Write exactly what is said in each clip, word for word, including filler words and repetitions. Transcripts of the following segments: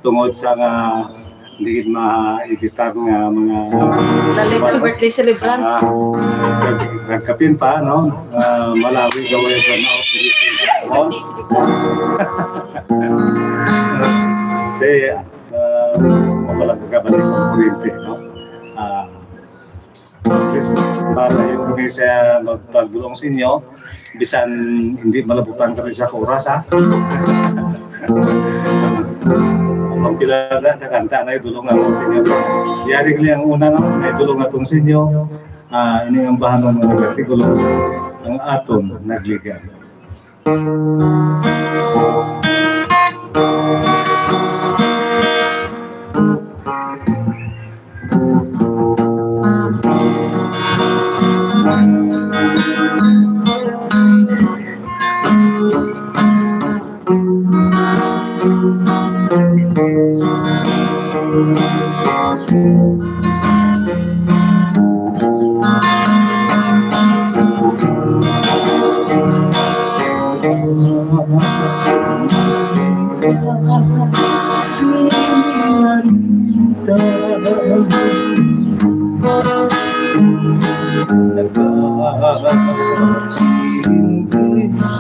tungod sa nga hindi gid ma-evitar nga mga The little birthday celebrant. Ah, nag-, nagkapin pa, no? Ah, Malawi gawin sa mga operation. No? Kasi, ah, wala ka kabalik ang kuryente, no? Ah, At least, para yung mga siya magpagdulong sa inyo, bisan hindi malabutan ka rin siya ka oras, ha? Ang pila na, nakanta na yung dulong ako sa inyo. Yari lang ang una, no? May dulong atong sa inyo. Ah, ini ang bahanon nga nagtigulo ang aton nagligan.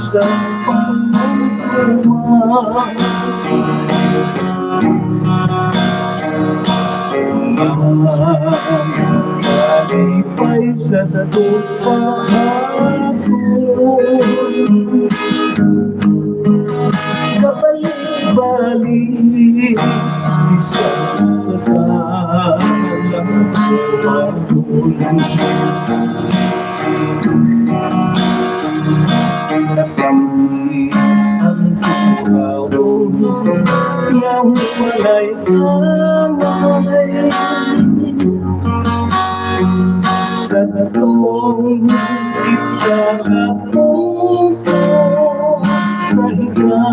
Sa pagkauma. Kalipay sa dusa akon. Kabali-bali sa dusa ka. Natamis ang tulaw nga walay anay. Sa tong kita kapupo sa higa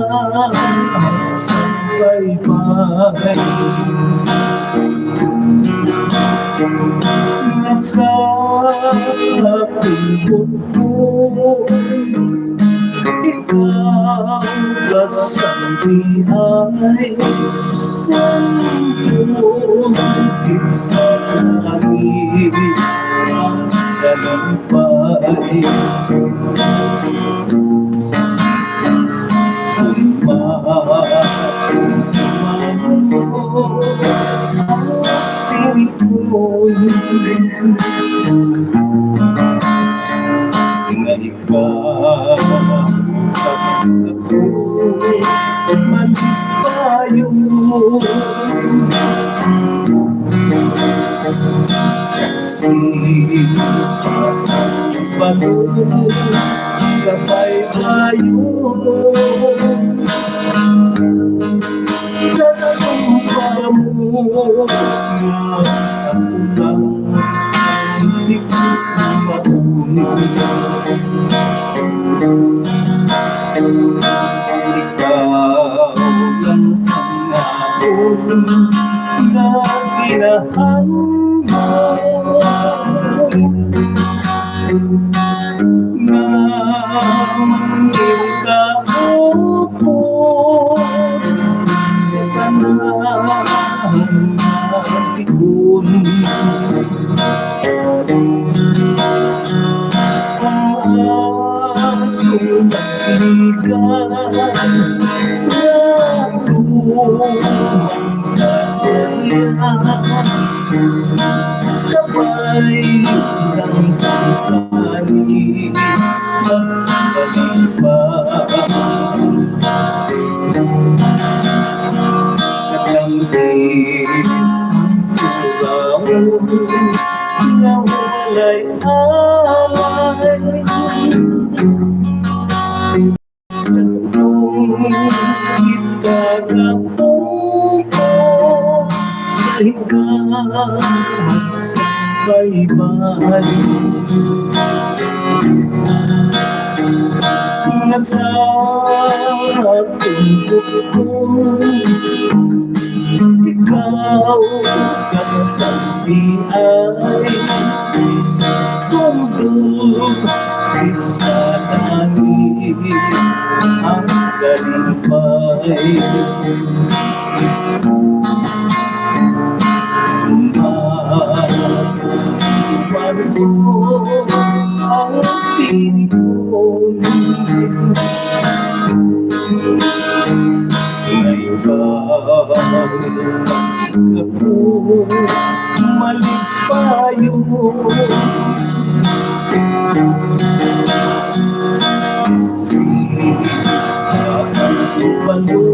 sa baybay. Sa akong bukod, ikaw kasandihay sa tubig sa langit ang kalipay. Malipayon sa paybayon. Sa sumpa mo nga ang ulan, di ko mauni. Ikaw lang ang akon nga kinahanglan. Nga mangin ka upod sa tanan nga tigon. Ang akong nagligan nga duman. Kabay lang kita ni magkalipa. Katampis ang tulaw nga walay alay. Kita kapupo sa higa sa baybay. Nga sa akong bukod, ikaw kasandihay sundon. Sa langit ang kalipay. Ako malipayon. Sing ako balo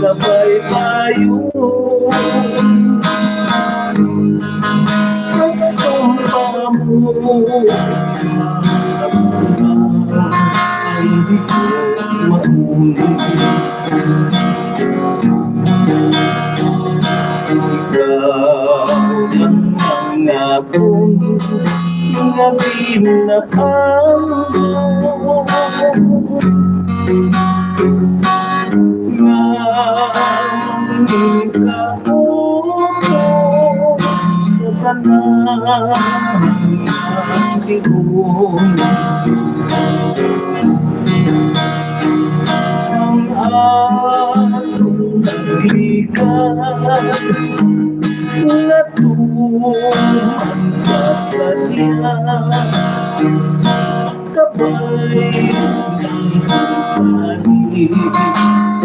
sa baybayon. Sa sumpa mo, ang di ko mauni. Ikaw lang ang akon nga binabago. Nga ang ikaw sa tanan. Ang akong naglikay, natuman ka sa iya. Kabay, kabay, magbalik ka.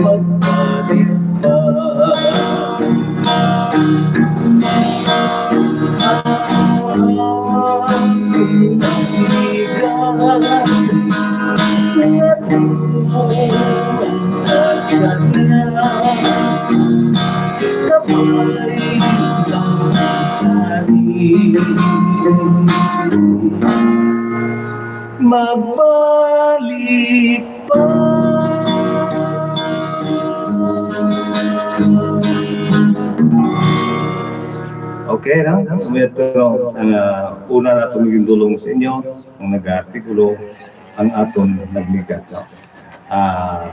Mabalik pa. Okay, no? Kami ito, no? Ang, ah, una naton gindulong sa inyo, ang nag-artikulo, ang aton nagligad, no? Ah,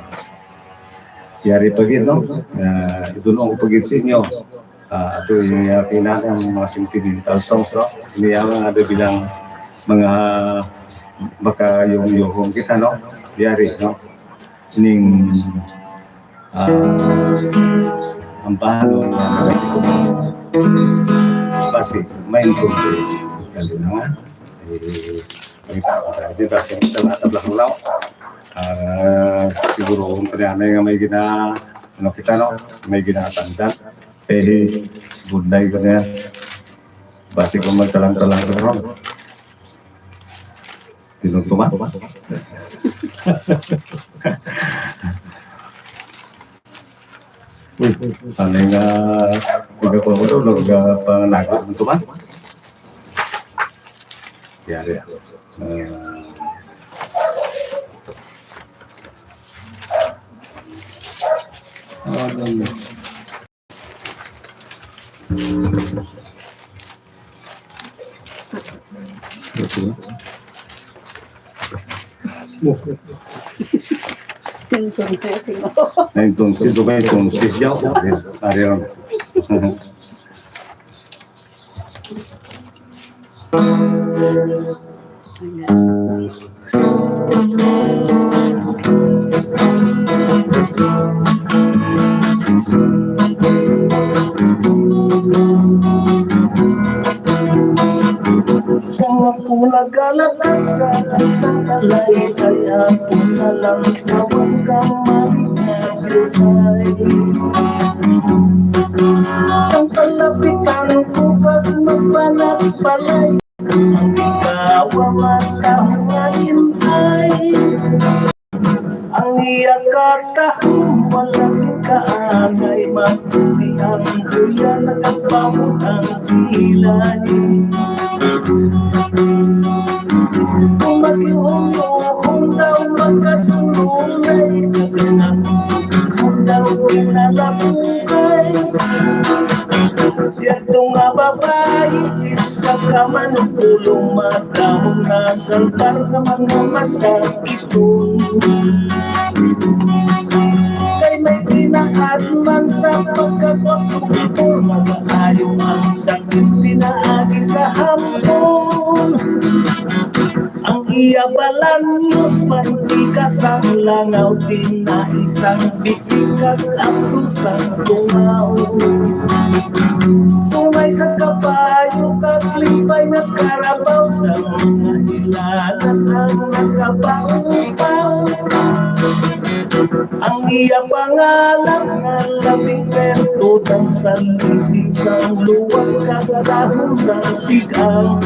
yari pa gid, no? Ah, idulong ko pa gid sa inyo. Ah, ato yung, ah, kinahanglan mga sentimental songs, no? Ini ang mga bilang mga makayuhyuhom kita, no? Yari, no? Ning, ah, ang bahalo nga basi may entonces. Kali na nga. Eh, kita ko sa dito sa mga tabla ng law. Ah, siguro kung kanya na nga may gina-, ano kita, no? May ginatandaan. Eh, bunday ko na yan. Basi kung magtalang-talang ko ron. Tinutuma? Uy, sanay nga, ikaw pa mo doon, nag-, ah, panganagot mo, tuma? Yari. Ah. Ah, ganun. Entonces, no? Entonces, entonces, ya, ari lang. Sang ako nagalakan sa isang balay, kaya ako na lang tawag ka, maligayay. Sang palapitan ko kag magpanagbalay, ang ikaw ang mata nga lintay. Ang iya katahom wala sing kaanay, magpuli ang duya, nagapamot ang kilay. Kung magluhom-luhom daw, magkasununay, kagana kung daw pinalabugay. Yadto nga babayi, isa ka manugpulong, matahom na salbar nga mga masakiton. Kay may pinaagman sa pagkagwapo, magaayo ang sakit pinaagi sa hampon. Ang iya balanyos, mantika sang langaw, tinaisang bitik kag ang lusang tungaw. Sungay sa kabayo kag lipay nga karabaw, sa mga hilalat ang nagabangbaw. Ang iya pangalan nga labi Ang sanlisi sang luwag kag dahon sang sigang.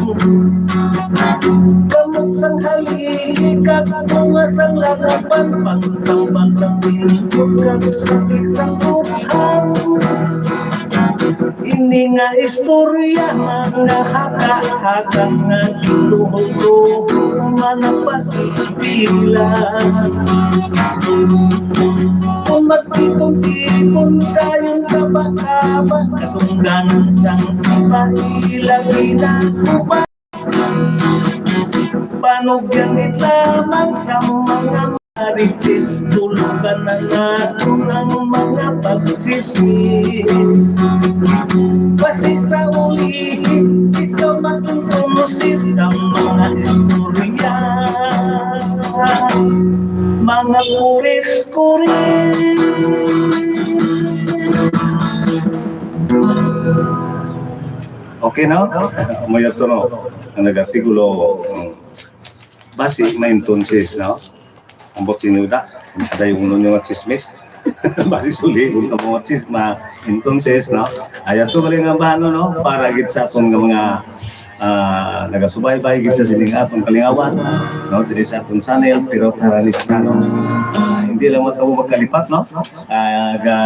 Kamot sang haligi kag bunga sang larapan, pagtambal sang lingkod kag sakit sang butang. Ini nga istorya, mga haka-haka nga gituhog ko sa manapasipila. Kung magtipon-tipon kayong kaba-kaba, katungdanan sang iba ila ginakuba. Panugyan gid lamang sa mga marites, tulugan na naton ang mga pagtsismis. Basi sa ulihi, ikaw makinunusi sa mga istorya. Mga kuris-kuris. Okay, no? Amo yun to, no? Ang nag-artikulo, mm, basi may entonces, no? Ambot sinyo da, dayon mo nga chismis. Basi suli kung kamo nga chisma. Entonces, no? Ayan to galing ang bahano, no? Para gid sa aton nga mga, ah, nagasubaybay gid sa sining atong kalingawan, no? Diri sa atong channel, pero taranista, no? Ah, hindi lang mo kamo magkalipat, no? Ah, ga,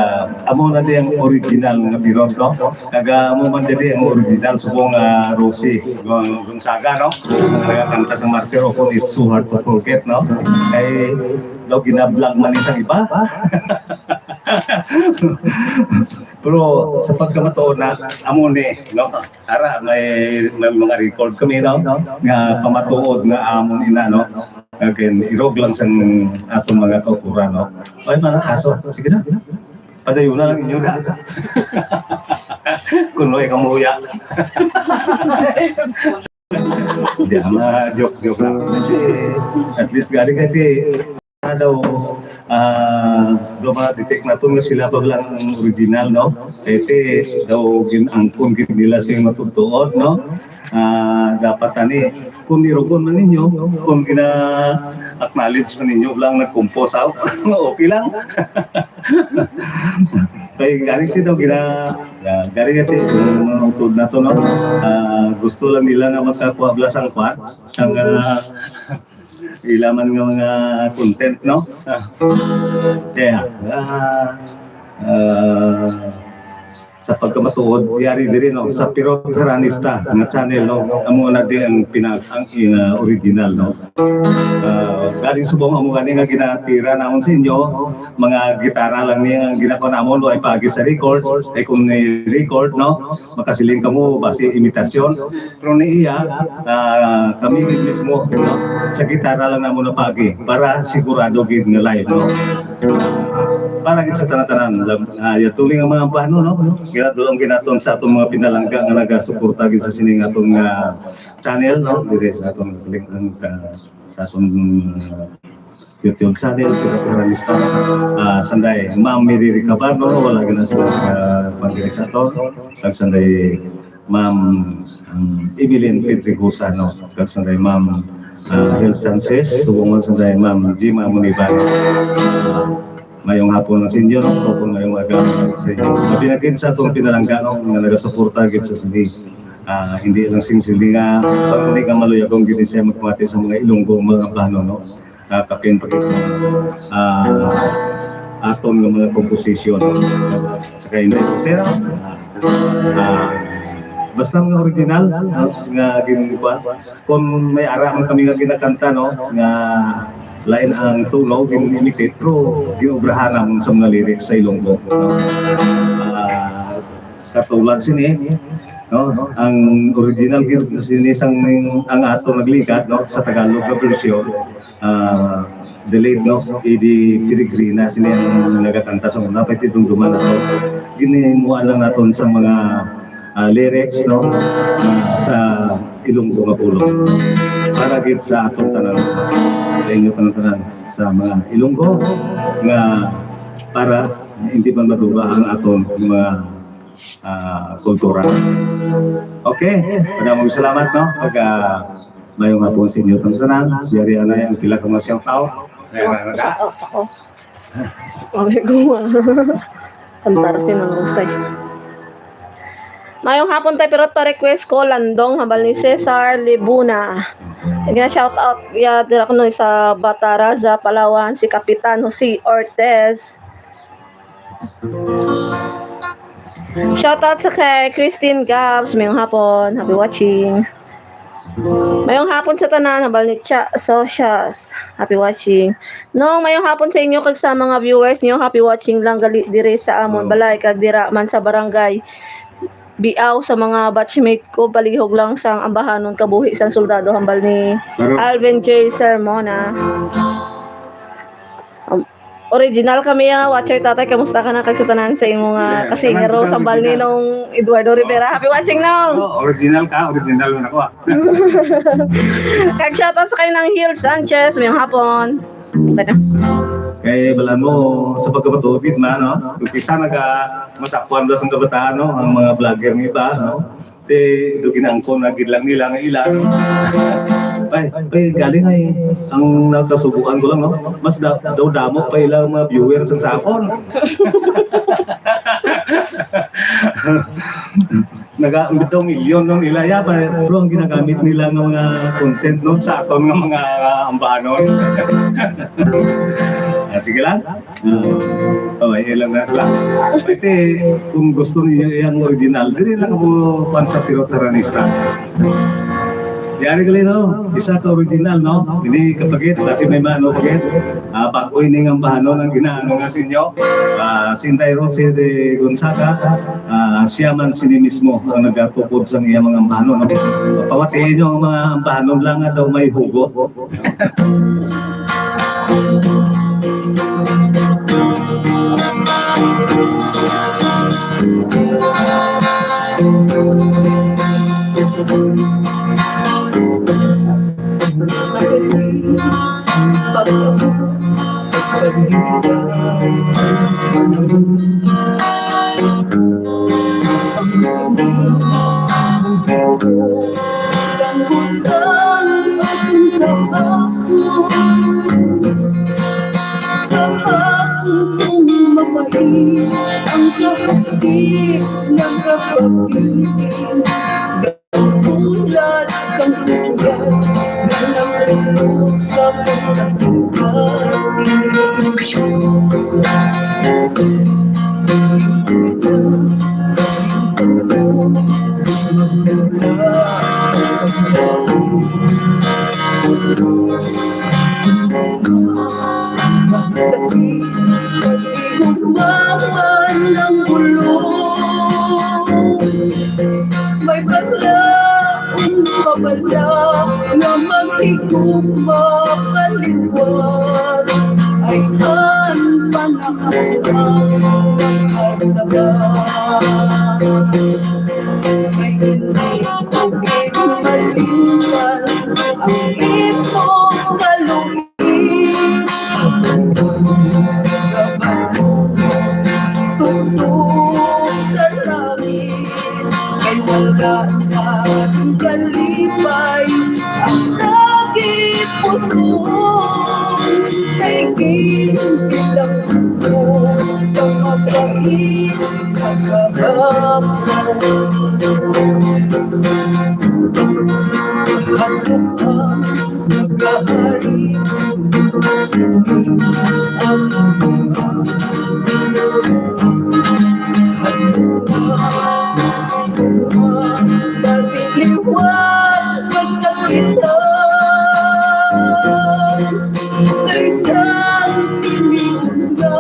amo na di ang original nga pirot, no? Kag, ah, amo man di ang original subong, ah, Rosie Gon-, Gonzaga, no? Ang nagakanta sa Martiro kung It's So Hard to Forget, no? Kay daw gina-vlog man ni sa iba. Pero sa pagkamatuod na, amo ni, no? Ara, may, may mga record kami, no? Nga pamatuod nga amo ni na, no? Again, irog lang sang atong mga kauturan, no? Ay, mga aso, sige na. Padayon na lang inyo na. Kung may kamuya. Di, mga joke, joke lang. At least, galing kay ti, ano daw, ah, daw ma-detect naton nga sila pa lang ang original, no? Kay ti, daw gin-angkon gid nila sing matutuod, no? Ah, dapat ani, kung nirugon man ninyo, kung gina-acknowledge man ninyo lang nag-compose out, okay lang. Kay gani ti daw gina, ah, gani nga ti, kung mga utod na to, no? Ah, gusto lang nila nga makakuha bala sang kwan, sang, ah, ila man nga mga content, no? Ah, kaya, ah, ah, sa pagkamatuod, yari diri, no, sa Pirot Haranista nga channel, no, amo na di ang pinag-, ang, uh, original, no. Ah, galing subong amo gani nga ginatira namon sa inyo, mga gitara lang ni ang ginakuha namon, wala paagi sa record, ay kung may record, no, makasiling kamo, basi imitasyon. Pero ni iya, ah, kami gid mismo, no, sa gitara lang namon na paagi para sigurado gid nga live, no. Para gid sa tanan-tanan, lab-, ah, yatuli nga mga bahno, no? Ginadulong ginaton sa atong mga pinalangga nga nagasuporta gid sa sining atong, ah, channel, no? Diri sa atong link ang, ah, sa atong, ah, YouTube channel, Pirot Haranista. Ah, sanday, Ma'am Mary Ricabarno, wala gina sa, ah, pagdiri sa ato. Kag sanday, Ma'am, um, Evelyn Pedregosa, no? Kag sanday, Ma'am, ah, Health Chances, subong man sanday, Ma'am Jima Muniban. Ah, mayong hapon lang sa inyo, no? Upod mayong aga sa inyo. Labi na gid sa atong pinalangga, no? Nga nagasuporta gid sa sini. Ah, hindi lang sing sini nga pagkunig nga maluyagong gid siya magpamati sa mga Ilonggo, mga bahno, no? Ah, kapin pa gid, ah, aton nga mga komposisyon. Saka hindi ko sira. Ah, basta mga original, no, nga ginkuan. Kung may ara man kami nga ginakanta, no, nga lain ang tunog, gin-imitate, pero ginobrahan namon sa mga lyrics sa Ilonggo, no? Ah, katulad sini, no? Ang original gid sini sang ang ato nagligad, no, sa Tagalog nga version, ah, the late, no, A D Peregrina, sini ang nagakanta sa una, pati itong duman na to. Ginimuan lang naton sa mga, ah, lyrics, no, ah, sa Ilonggo nga pulong. Para gid sa aton tanan, sa inyo tanan-tanan, sa mga Ilonggo nga para hindi man madura ang aton mga, ah, kultura. Okay, madamong salamat, no? Pag, ah, mayong hapon sa inyo tanan. Yari anay ang pila ka mga shout out. Ayan, ano na? Ako. Sabi ko nga. Kantar si Mang Rosay. Mayong hapon, tay, pero pa-request ko, Landong, hambal ni Cesar Libuna. Gina-shout out ya dira kuno sa Bataraza, Palawan, si Kapitan Jose Ortez. Shout out sa kay Christine Gabs, mayong hapon, happy watching. Mayong hapon sa tanan, hambal ni Cha Socias. Happy watching. Nong, mayong hapon sa inyo kag sa mga viewers niyo. Happy watching lang gali dire sa amon balay kag dira man sa barangay Biaw sa mga batchmate ko. Palihog lang sang ambahanon, kabuhi sang soldado, hambal ni Alvin J Sermona. Um, original kami, ah, watcher, tatay. Kamusta ka na kag sa tanan sa imo nga kasingero, hambal ni Nong Eduardo Rivera? Happy watching, Nong. Oh, original ka, original man ako, ah. Kag shoutout sa kay Nang Hills Sanchez, mayong hapon. Kay balan mo, sa pagkapatupid man, no? Kung kisa naga masakwan daw sang kabataan, no? Ang mga vlogger nga iba, no? Ti, do ginaangkon na gid lang nila nga ila. Ay, ay, galing ay, ang nakasubukan ko lang, no? Mas da-, daw damo pa ilang mga viewers ang sa akon. Naga-, bitaw milyon, no, nila, ya, pa, pero ang ginagamit nila nga mga content, no, sa aton nga mga, ah, ambahanon. Ah, sige lang. Ah, okay, ilang na sila. Pwede, kung gusto ninyo iyang original, dili lang ako kwan sa Tirotharanista. Yari gali, no? Isa ka original, no? Hindi kapagit, kasi may mano pagit. Ah, bago ini nga ambahanon ang ginaano nga sinyo. Ah, si Inday Rosie de Gonzaga, ah, siya man sini mismo ang nagatukod sa iya mga ambahanon, no? Pamatiin nyo ang mga ambahanon lang nga daw may hugot. Ang kahapit nagkakapit, tulad sang tutulan na nagtulog sa pagkasingkasing. Magsakit, pati humaman ang bulong. May balaod pa bala nga maghigugma paliwat. Ay, an panahon ang kasaba. Ay, hindi ko ginmaliwan ang imong kaluoy. Tutok sa langit, kay wala na sing kalipay ang naging puso. Kay ginbilang ko sa mabait nga kahapon. At ang nagahari. Liwat pagkakitaan, sa isang tiniunda,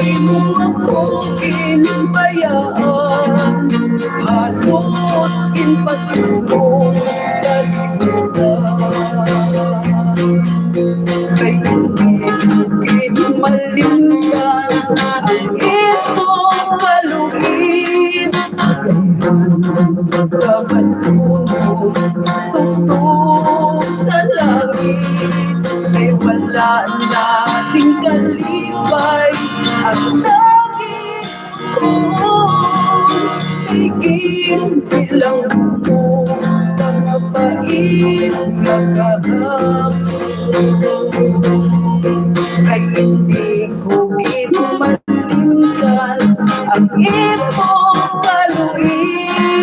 imo ako ginbayaan. Halos ginpasuko sa libutan. Kay hindi ko ginmalimtan ang imong kaluoy. Kabalon ko, tutok sa langit, kay wala na sing kalipay ang naging puso. Kay ginbilang ko sa mabait nga kahapon, kay hindi ko ginmalimtan ang imong kaluoy.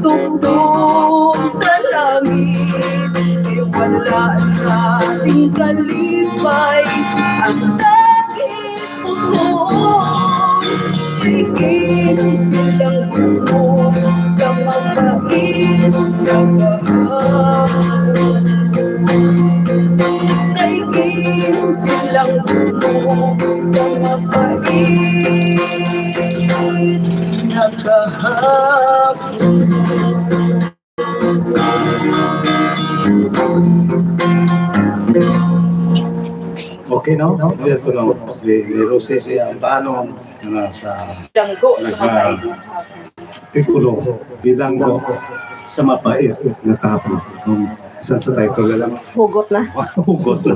Tugtog sa langit, wala sa ating kalipay ang daging puso. Tingin lang mo sa mabait na kahapon. Tingin lang mo sa mabait na kahapon. Okay, no? Ito lang si Rosie, siya ang paano na sa Danggo sa Nagka- mga titulo, Bilanggo sa Mapait na Tapo. Kung saan sa title na lang. Hugot na. Hugot na.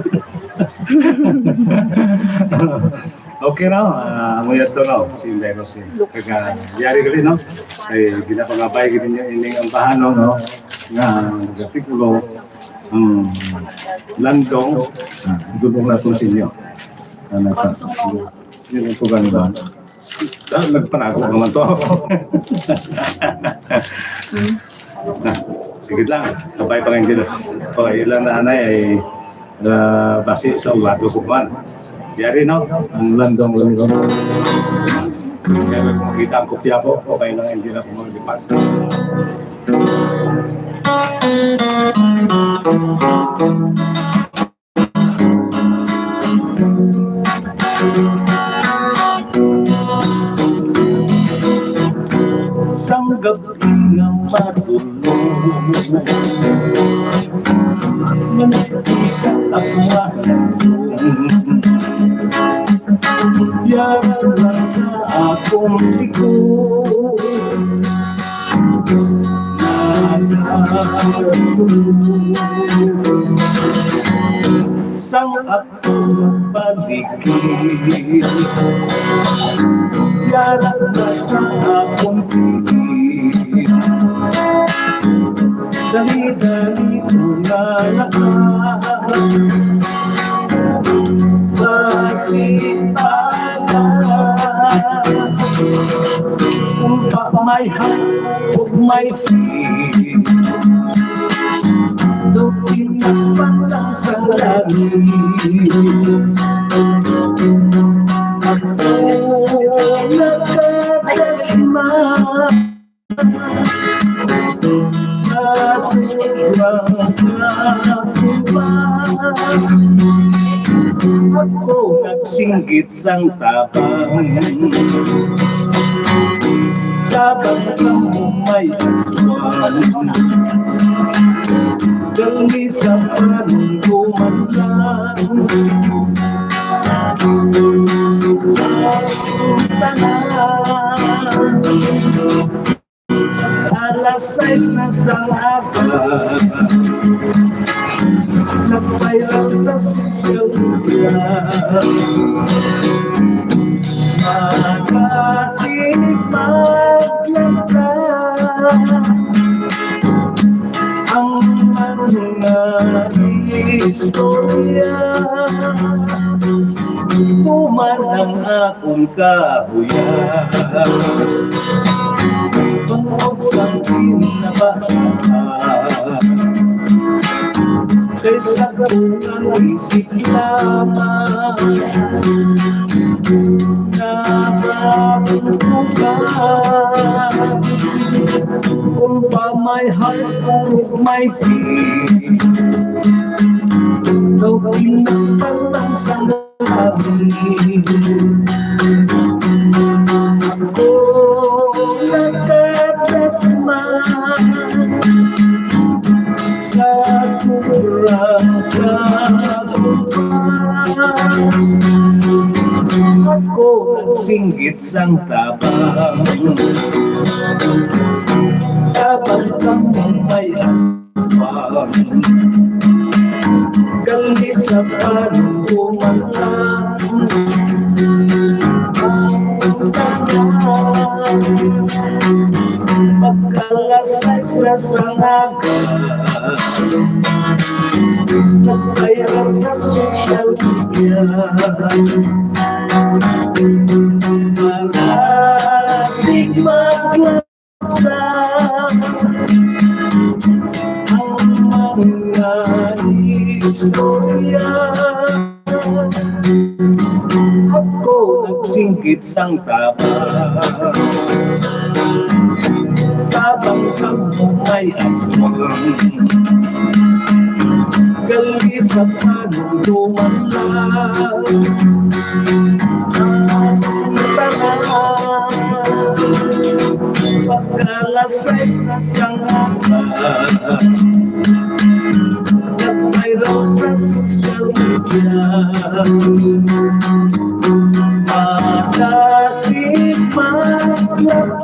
Okay, no? Ah, amo yato, no? Si Inday Rosie. Kaya, yari gali, no? Ay, ginapangabay gid ninyo ining ang bahano, no? Nga, nagapikulo ang landong, ah, gulong nato sa inyo. Sana pa. Yun ang tugan ba? Ah, nagpanago naman to. Na, sige lang. Sabay pa lang din. Okay, ilang nanay ay ah, basi sa ulado ko man. Yari, no? Ang landong, landong. Kaya kung makita ang kopya ko, okay lang, hindi na ako maglipat. Sang gab-i nga matulog, mantika ako mahalong. Yara lang sa akong likod. Nagasunog. Sang akong paligid. Yara na sa akong pilit. Dali-dali ko na lahat. Basig pa ka. Kung pa may hangko ug may Daw pinagpatang sa langit. Ako nakadasma sa sobrang kakulang. Ako nagsinggit sang tabang. Tabang kamo may aswang. Dali sa panungkuman lang. Tanan. Alas sais na sang aga, nagviral sa social media. Mga sigmaglantra ang mga istorya. Tuman ang akong kahuyan. Bangod sa pinabataan, kay sa kong isip lamang, nakatutukan. Kung pa may hardcore, may feel, daw pinagpatang sa Ako nakadasma sa sobrang kakulang. Ako nagsinggit sang tabang. Tabang kamo may Kami sa panumala. Pagkalasay sila sa naga, nagviral sa social media. Mga Ang mga istorya ako nagsinggit sang tabang. Tabang kag bukay aswang. Gali sa panumduman lang. Ang tanan pagkalasay na sang aga. Mayroon sa social media. Makasipag lang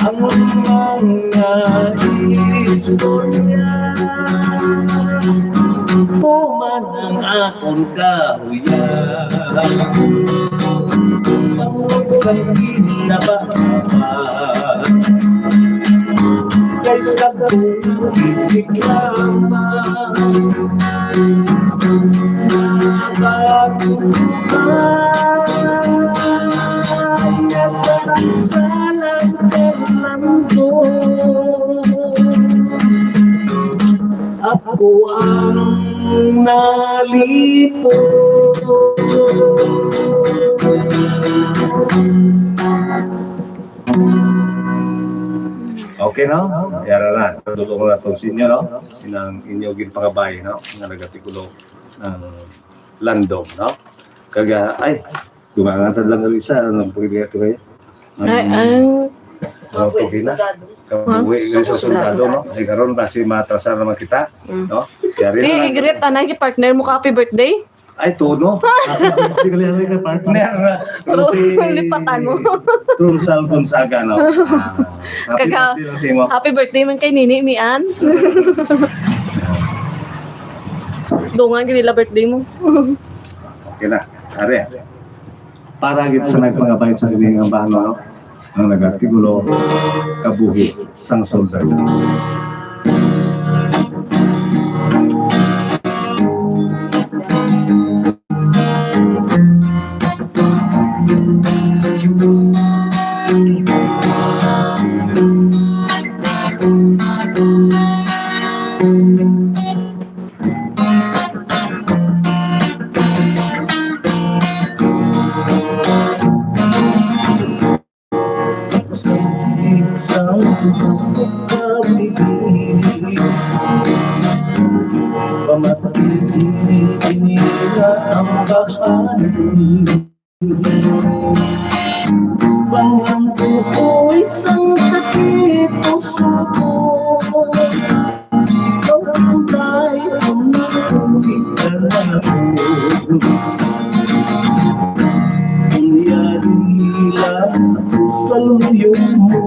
ang mga istorya. Human ang akon ka Uyab. Tungod sa ginaba-aba, kay sa buang isip lamang, nabatuhan nga sa isa lang ka landong. Ako ang nalipod. Okay, no? Yara na. Tulungan na to sa inyo, no? Sinang inyo ginpangabay, no? Nga nagatikulo ng landong, no? Kaga, ay, dumangan ta lang gali sa, ano, pwede ka tuloy? Ay, ang Ang pagkina, kabuhi gali sa soldado, no? Ay, karon, basi matrasar naman kita, Mm. no? Yari Di, na lang. I-greet, anay, partner mo ka, happy birthday. Ay, to, no? Happy birthday, gali, gali ka, partner. Partner, no? Pero si Lipatan mo. Trunsal Gonzaga, no? Ah, happy Kaka-, birthday lang sa imo. Happy birthday man kay Nini, Mian. Dungan, gid nila birthday mo. Okay na, are. Para gid sa nagpangabay sa ining ambahan, no? Ang nagatikulo, kabuhi sang soldado. Sa isang pamati nila ang bahay. Pangangkoy sang katipuso ko, ikaw ang tayo ng ulit na ako. Kunyari lang ako sa luyo mo.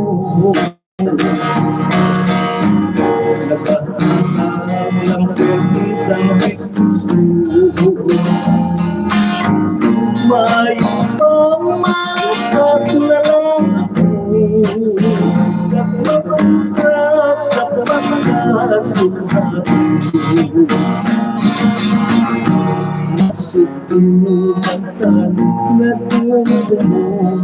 Nagpatawag lang pwede sang gusto. May pangmalakad na lang ako. Kapag sa pagkasuhan. Subukan ta nga dumdumon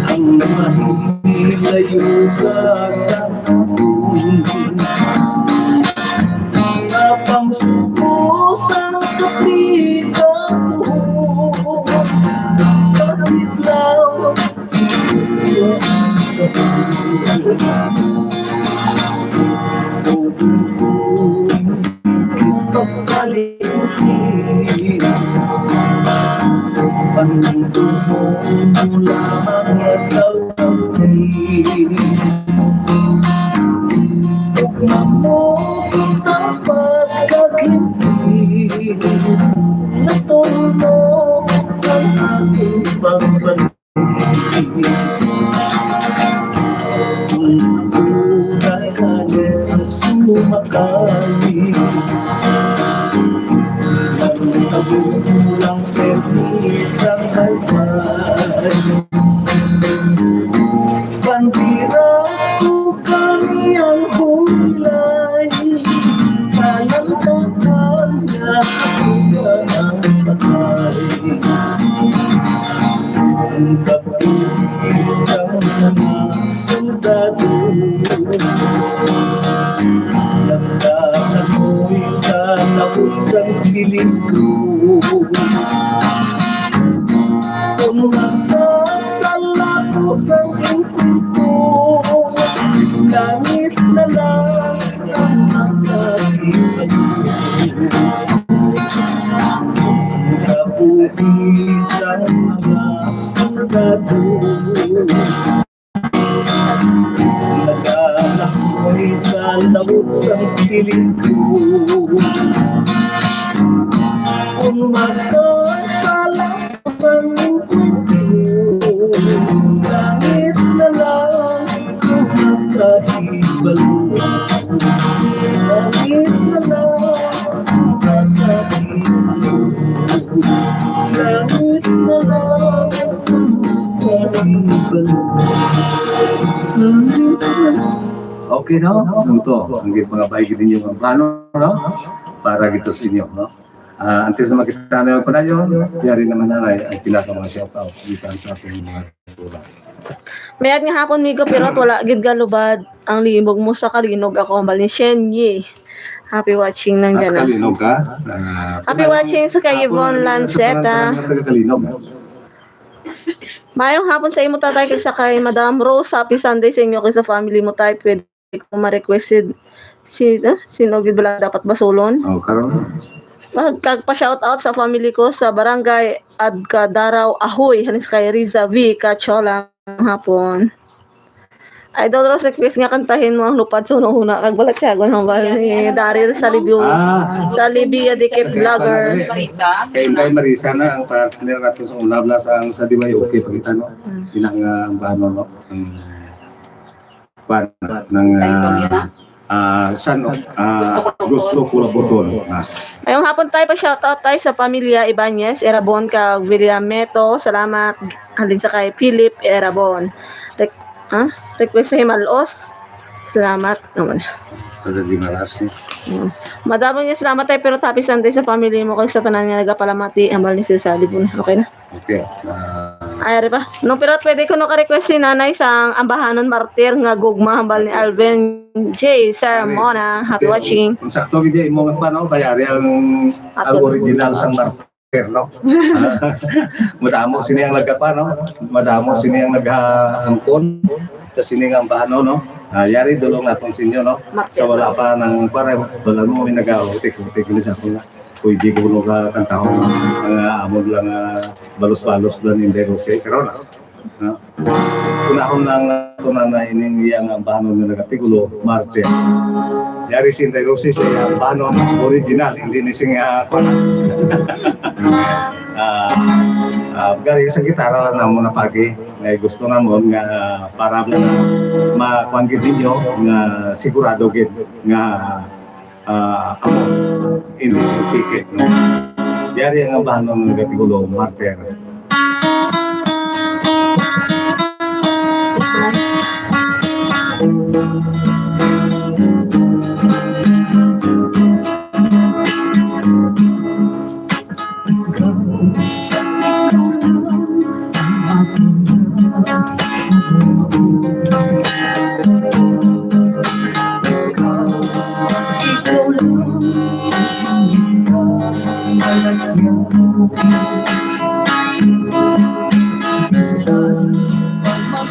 ang mahilayo ka sa akon. Apang suko sa kapita ko, kapit lang. Natulmo ang aking pagpag- Sumakay ang kabulang pwede sa kalpay. Bandira ko kami ang bulay, alam ko kanya ang patay. sang kilid ko. Kung magkasala ko sang insulto, langit na lang ang makahibalo. Kabuhi sang mga sundalo, nagalakoy sa lawot sang kilid ko. Kung magkasala ko sang insulto, langit na lang ang makahibalo. Langit na lang ang makahibalo. Langit na lang ang makahibalo. Langit na lang. Okay, no? Amo to, ang gid mga bahay gid ninyo nga plano, no? Para gid to sa inyo, no? Ah, antes na makita na ang padayon, yari naman na ang pinaka mga shout out gikan sa ating mga tula. Mayad nga hapon, Migo, pero wala gid galubad ang limog mo sa Kalinog. Ako hambal ni Shenyi. Happy watching ng As gana. Kalinog ka? Ah, Happy kung watching sa kay hapon Yvonne na rin sa Lanceta. Taga Kalinog. Mayong hapon sa imo, tatay, kag sa kay Madam Rose. Happy Sunday sa inyo kag sa family mo, tay. Pwede ko ma-request si, si, ah, sino gid bala dapat basulon? Oh, karon. Pag, kag pa-shout out sa family ko sa Barangay Adcadaraw, Ahoy, hanis kay Riza V Cachola hapon. Idol Rose, request nga kantahin mo ang Lupad sa Hunahuna kag Balatyagon, hambal ni Daryl Salibio. Ah. Salibia Dikit Vlogger. Kay Inday Marisa na ang partner nato sa una, bala sa, ang sa D Y O K, pakita, no? Mm. Pinang, ah, ang bano, no? Ang kwan, ng, ah, ah, san, ah, gusto ko labutol. Ah. Mayong hapon, tay, pa-shoutout, tay, sa pamilya Ibanez, Erabon, kag William Meto. Salamat. Halin sa kay Philip Erabon. Re-, ah, request sa Himalos. Salamat. Naman. Taga Guimaras, no? Mm. Madamo nga salamat, tay, pero happy Sunday sa family mo kag sa tanan nga nagapalamati. Hambal ni Sir Salibon. Okay na? Okay. Ah. Ay, ari pa. No, pero pwede ko no ka-request si Nanay sang Ambahanon Martir nga Gugma, hambal ni Alvin J Sermona. Happy watching. Kung sakto gid imo nga pa, no, kay ari ang, ang original sang Martir, no? Madamo sini ang nagapa, no? Madamo sini ang nagaangkon sa sini nga Ambahanon, no? Ah, yari dulong naton sa inyo, no? Martir. Sa wala pa nang, para, wala mo may nagautik-utik ni sa akon na. Pwede ko no ka kantahon nga amon lang, ah, balos-balos lang ni Inday Rose, karon, ah. Ah, unahon lang nato na, na ining iya nga Ambahanon nga nagatitulo, Martir. Yari si Inday Rose sa iya Ambahanon original, hindi ni sing, ah, kuwan. Ah, ah, gani sa gitara lang namon na pagi, nga gusto namon nga para mo makuwan gid ninyo nga sigurado gid nga ah, amo, hindi ticket, no? Yari ang Ambahanon nga nagatitulo, Martir.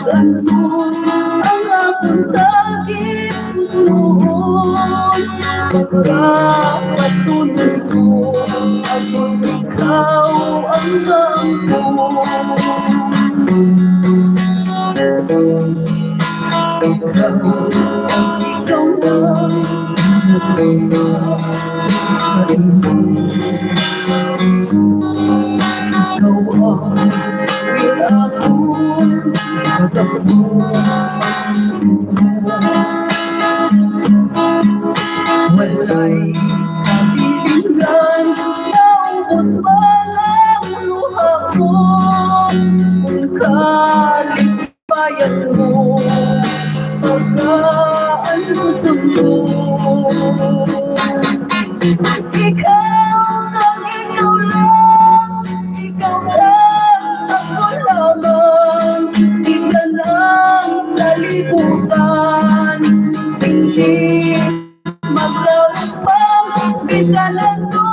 Ang akon tagipusoon, pagkapatulog ko, ako ikaw ang naangkon. Ikaw, ikaw ang Bayat mo, pagkaan mo sa mo. Ikaw lang, ikaw lang, ikaw lang, ako lamang, isa lang sa libutan. Hindi maglaupang, isa lang to.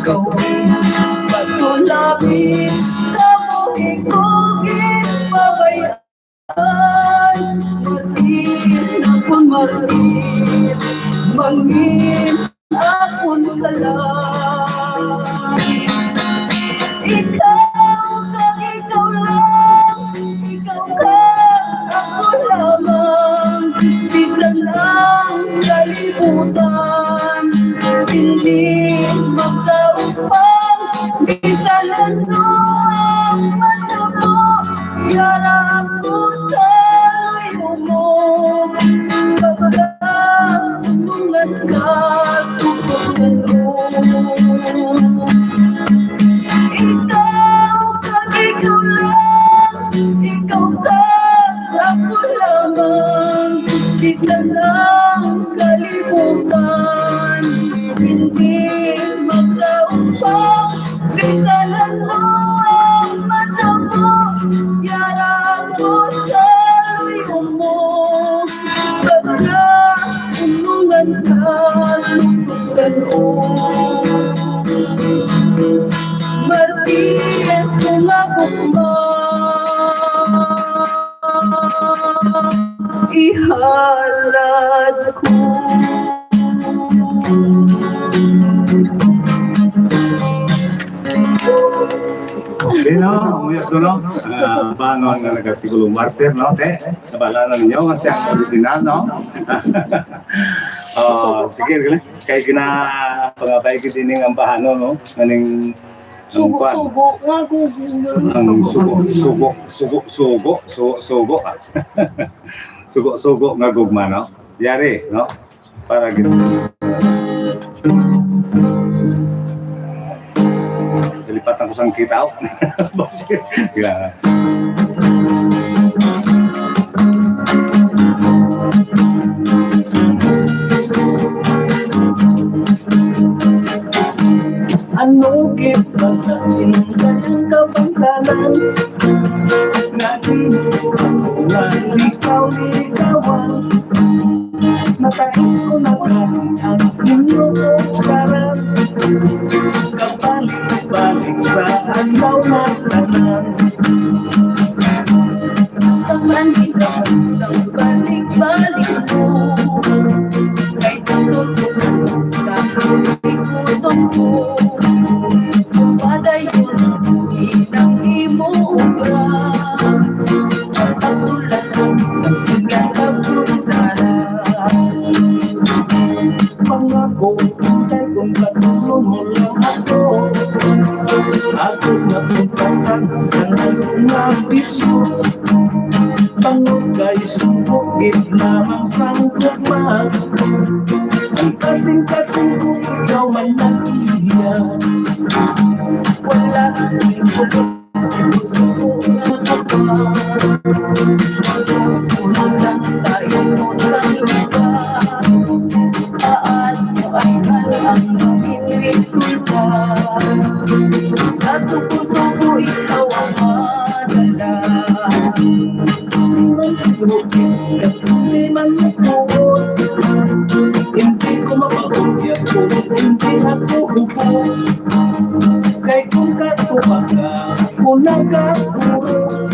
Ikaw ang pasulapit sa buhik ko, ginpabay-an. Martir akon, martir, mangin akon kalag. Ikaw kag ikaw lang, ikaw kag ako lamang, bisan ang kalibutan hindi magkaupang, bisan ano ang matabo. Yara ako sa luyo mo, pagkaunungan ka tungkol sa loob. Ikaw kag ikaw lang, ikaw kag ako lamang, bisan ang kalibutan hindi magkaupang. Bisan ang luwang matabo, yara ako sa luyo mo. Pagkaunungan ka sa loob. Martir ko nga gugma, ihalad ko. Okay, no? Umuyak to, no? Ah, banon nga nagkatigulang martir, no, te? Nabala na ninyo nga siya ang original, no? Oh, sige, sige. Kay gina-, pangabay gid ining ambahanon, no? Aning, ang kwan. Sugo-sugo nga gugma. Ang sugo, sugo, sugo, sugo, sugo, sugo, ah. Sugo-sugo nga gugma, no? Yari, no? Para gid. Nalipatan ko sang kita, oh. Sila. Ano gid ba na inday ang kabangdanan nga di mo ako nga likaw-likawan? Natais ko na gani ang inyo kong sarang, kabalik-balik sa adlaw nga tanan. Ang paningkamot sang balik-balik mo, kay gusto ko sa likuton ko. Kung padayon ang imo obra, ang pagtulad sa tingkad pagkunsara. Pangako, kay kung katulon mo lang ako, ako na pagpatan ang mga bisyo. Bangod kay sumpok gid lamang sang gugma, ang kasing-kasing ko ikaw man ang iya. Wala ang sumpok. Sa suko-suko ikaw ang madala. Hindi man ako, hindi ko mapabuti ako, hindi ako hubo. Kay kung kato ka, kung nagakuro,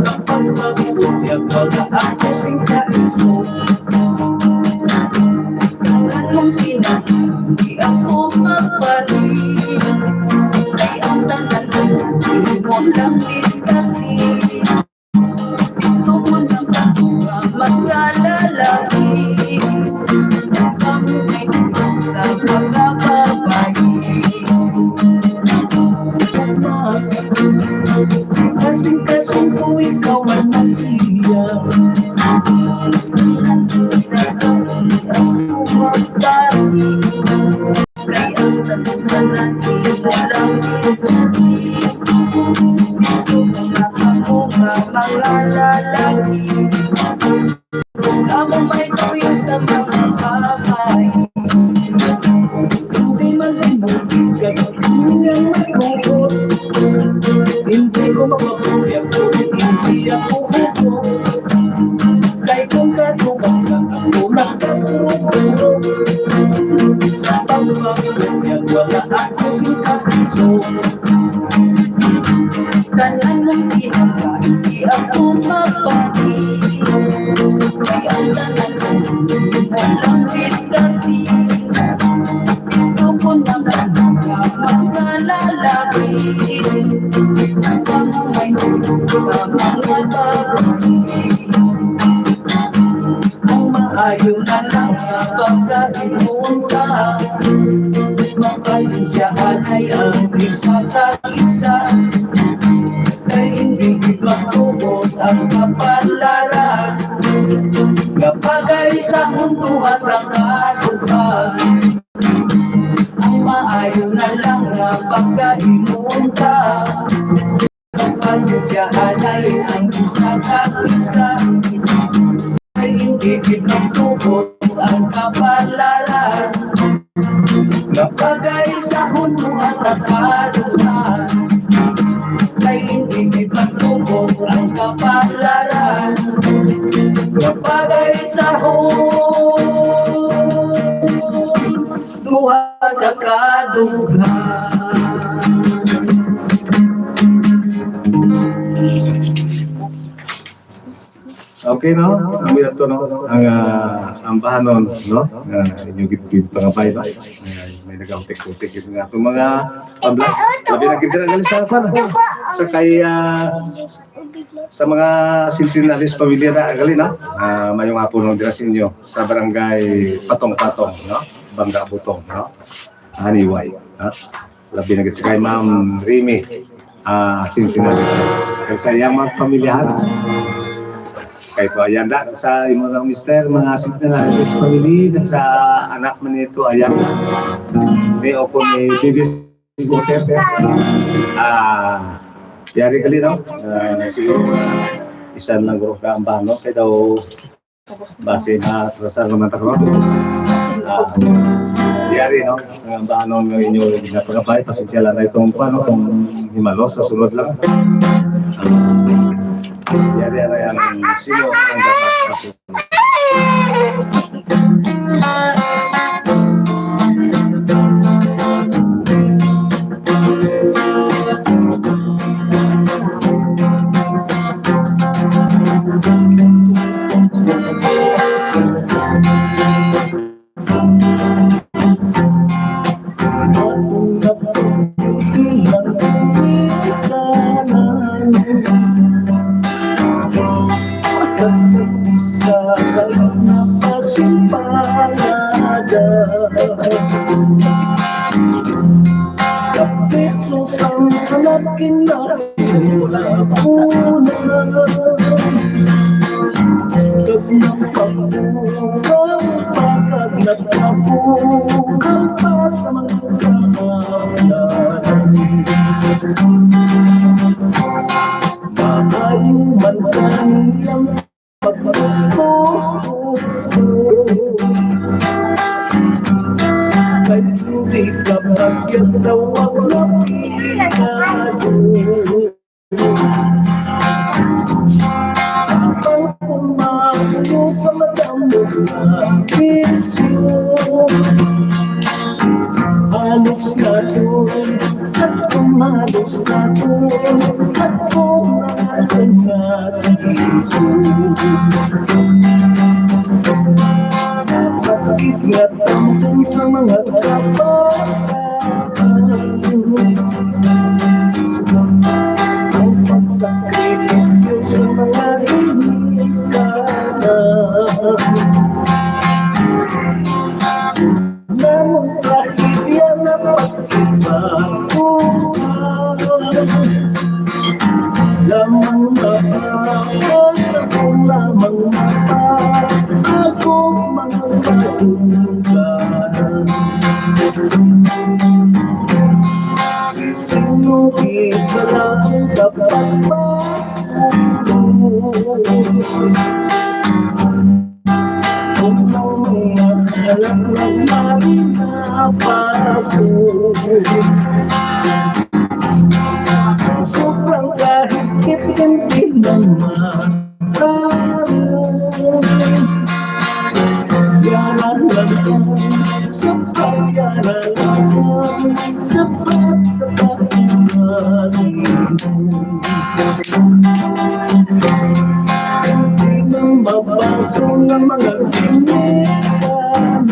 sa pagpabuti ako, wala ako sing kaiso. Anong pinag-, di ako magpali, kay ang tanan mo, imo lang diskarte. Gusto ko lang ang mga lalaki. Kami may sa mga babae. Kasing-kasing ko ikaw man ang iya. Sa pagpapanyag, wala ako sing kapiso. Tanan ng pinagkain, di ako mapati. Kay ang tanan ng walang diskarte. Gusto ko naman ka magkalalaki. Ang may sa mga babae. Kung maayo na lang nga pagkahimuon ka, mapasensyahan ay ang isa kag isa. Kay hindi gid magtugot ang kapalaran, nga pagay sa huntuhan ka kadughan. Ang maayo na lang nga pagkahimuon ka, pasensyahan ay ang isa kag isa. Ay hindi gid magtugot ang kapalaran, nga pagay sa huntuhan ka kadughan. Kay hindi gid magtugot ang kapalaran, nga pagay sa huntuhan ka kadughan. Okay, no? Ang ato, no? Ang, ah, ambahanon, no? Nga inyo gid, gid pangabay, no? Nga may nagautik-utik gid nga ato mga pabla-, labi na gid dira gali sa, sa, sa kay, ah, sa mga Centenaries pamilya na gali, no? Ah, mayong hapon lang dira sa inyo sa barangay Patong-Patong, no? Bangga Butong, no? Haniway, no? Labi na gid sa kay Ma'am Remy, ah, Centenaries. Kag sa iyang mga pamilyahan. Kay to ayan da, sa imo lang, mister, mga Centenaries family, nag sa anak man nito, ayan. Ni Oko ni Bibi Scooter, eh. Ah, yari gali, no? Ah, siguro, isan lang guro ka ang bano, kay daw base na atrasar naman ta karon. Ah, yari, no? Ang bano nga inyo ginapagabay, pasensya lang na itong, ano, kung himalo sa sulod lang. Ah, yari, yari ang sino ang dapat masunod. Kapit sa sangkalakin na wala ko na. Kag napagkulang pagkag nagpakukal pa sa mga kahalan. Maayo man kanilang paggusto-gusto. Kay hindi ka pagyagtawag na pigado. Ang kumagulo sa madamo nga isyu. Halos na doon at kumalos na doon at kumalos na doon. Kapit nga tambong sa mga kapatid. Ang pagsakripisyo sa mga ginikanan. Namong trahedya na pagkibatuan. Lamang mapakal, lamang mapakal, akong mga katungganan. Sino di ka lang dapat masuko? Kung ang mga anak ng mali na paso, sobrang kahigpit, hindi naman. Yan ang Sa pagkalalang, sapat sa pagkalalang. Hindi na mabaso ng mga ginikanan.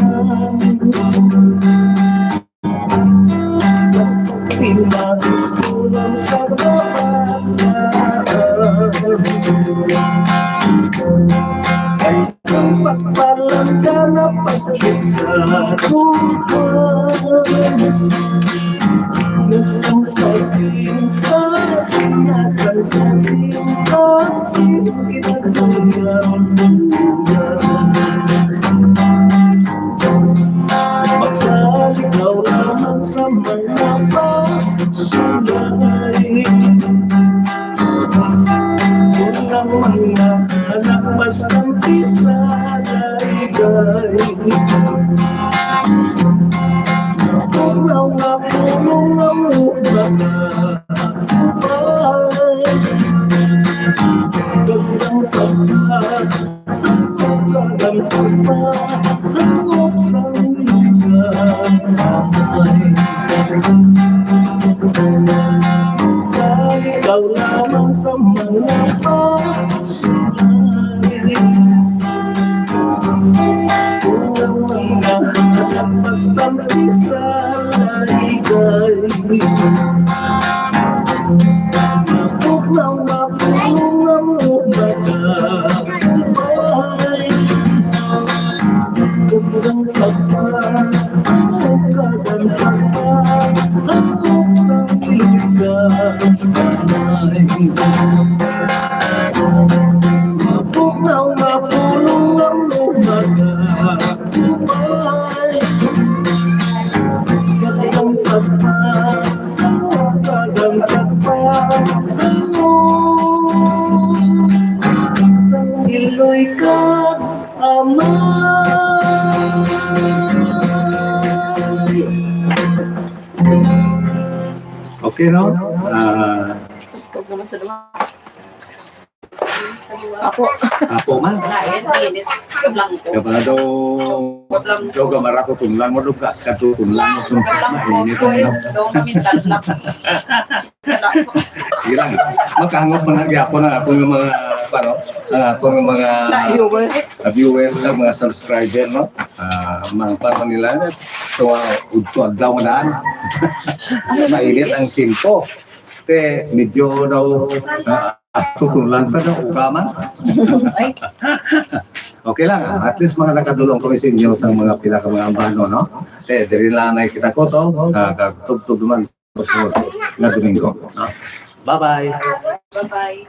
Pinagis ko lang sa kabataan. Ang pagpalangga na pagkit sa duha. Nasang kasing-kasing, nasang kasing-kasing kita duha. Makalikaw lamang sa mga pasulay. Kung ang mga anak bastante sa laygay. Kung ang mga pulong ang mga gandang pagkakas. Ikaw lamang sa mga pasunay. Basta di sa laygay. Tugnaw na pulong ang mga Ug ang pagkaon, ug ang pagkaon, ug sa iligan. Mapugnaw, mapulong ang mga tubay. Ug ang pagkaon, ug ang pagkaon, sa iloy ka. Amay. Okay, no? Ah, Tug naman sa duma. Ako. Apo man. Lain, init. Kablang ko. Kabado. Kablang ko. Daw gamara ko tunlan mo, lugas ka to tunlan mo. Kablang ko. Mainit, ano? Daw kami talap. Sige lang. Makahangop man ang gyapon ang akong mga, ano, ang akong mga, ah, viewer, ang mga subscriber, no? Ah, mga pan nila, so, ah, udto adlaw na. Mainit ang tiempo. Te, medyo daw, ah, asto ko lang pa daw, ukaman. Okay lang, ah, at least mga nakadulong kami sa inyo sa mga pila ka mga ambano, no? Te, diri lang na kita ko to, ah, kag tubtob naman. Susunod nga Domingo, no? Bye-bye. Bye-bye.